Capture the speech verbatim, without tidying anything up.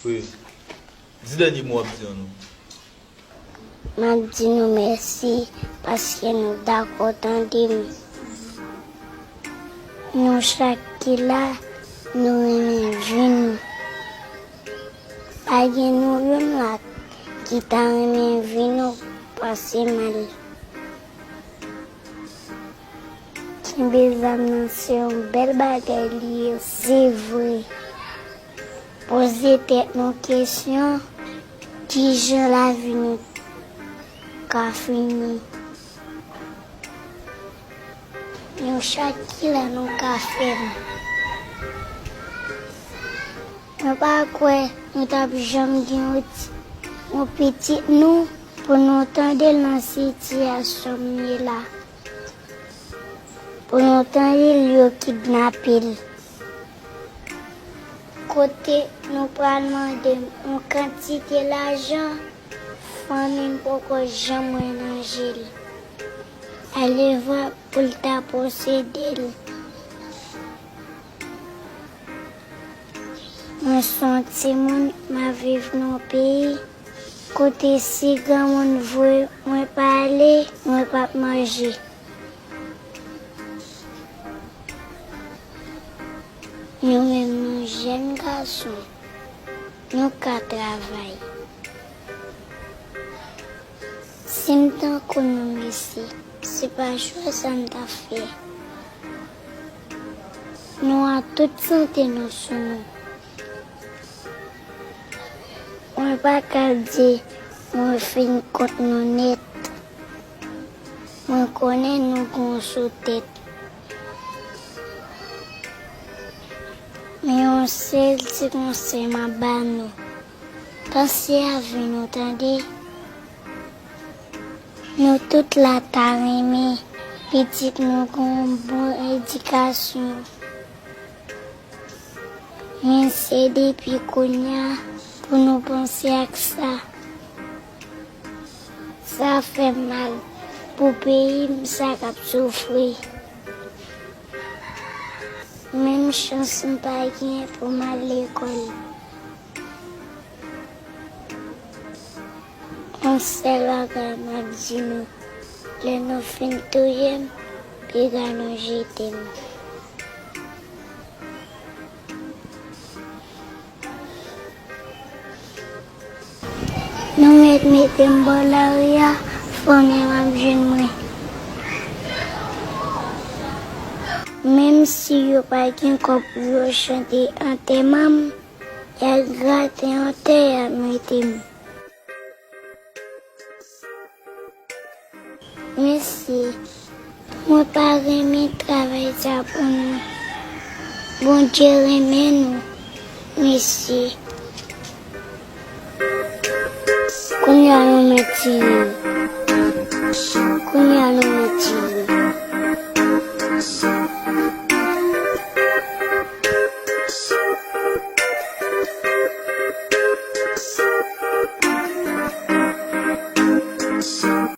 Wi. Di dènye mo w ap di an non. M ap di nou mèsi paske nou dakò tande m. Nou chak ki la, nou renmen vi nou. Pa gen nou youn la ki ta renmen vi nou pase mal. Kenbe zam nan se yon bèl bagay li ye, se vre. Poze tèt nou kesyon, kijan lavi nou ka fini? Nou chak ki la nou ka fè l. Mwen pa kwè nou t ap janm gen yon ti, yon pitit nou pou nou tande l nan sitiyasyon m ye la. Pou nou tande l yo kidnape l. Kote nou pral mande m yon kantite lajan, fanmi m poko janm wè nan je l. Alevwa pou l ta posede l. Mwen se yon timoun, m ap viv nan yon peyi kote si granmoun voye mwen pa ale, mwen p ap manje. Nou menm nou jèn gason, nou ka travay. Si m tankou nou mesye, se pa chwa sa m ta fè. Nou a tout sante nou sou nou. Mwen pa ka di mwen fin kont nou nèt. Mwen konnen nou gon sou tèt. Men yon sèl ti konsèy m ap ba nou. Panse a vi nou tande. Nou tout la ta renmen pitit nou gon bon edikasyon. Men se depi kounye a pou nou panse ak sa. Sa fè m mal pou peyi m sa k ap soufri. Menm chans m pa gen pou m al lekòl. Yon sèl bagay m ap di nou, lè nou fin touye m, piga nou jete m. Nou mèt mete m bò lari a, fanmi m ap jwenn mwen. Menm si yo pa gen kòb pou yo chante antèman m, y a grate yon tè y a mete m. Mesye, mwen pa renmen travay sa pou nou. Bondye renmen nou, mesye. Kounye a nou mèt tire m. Kounye a nou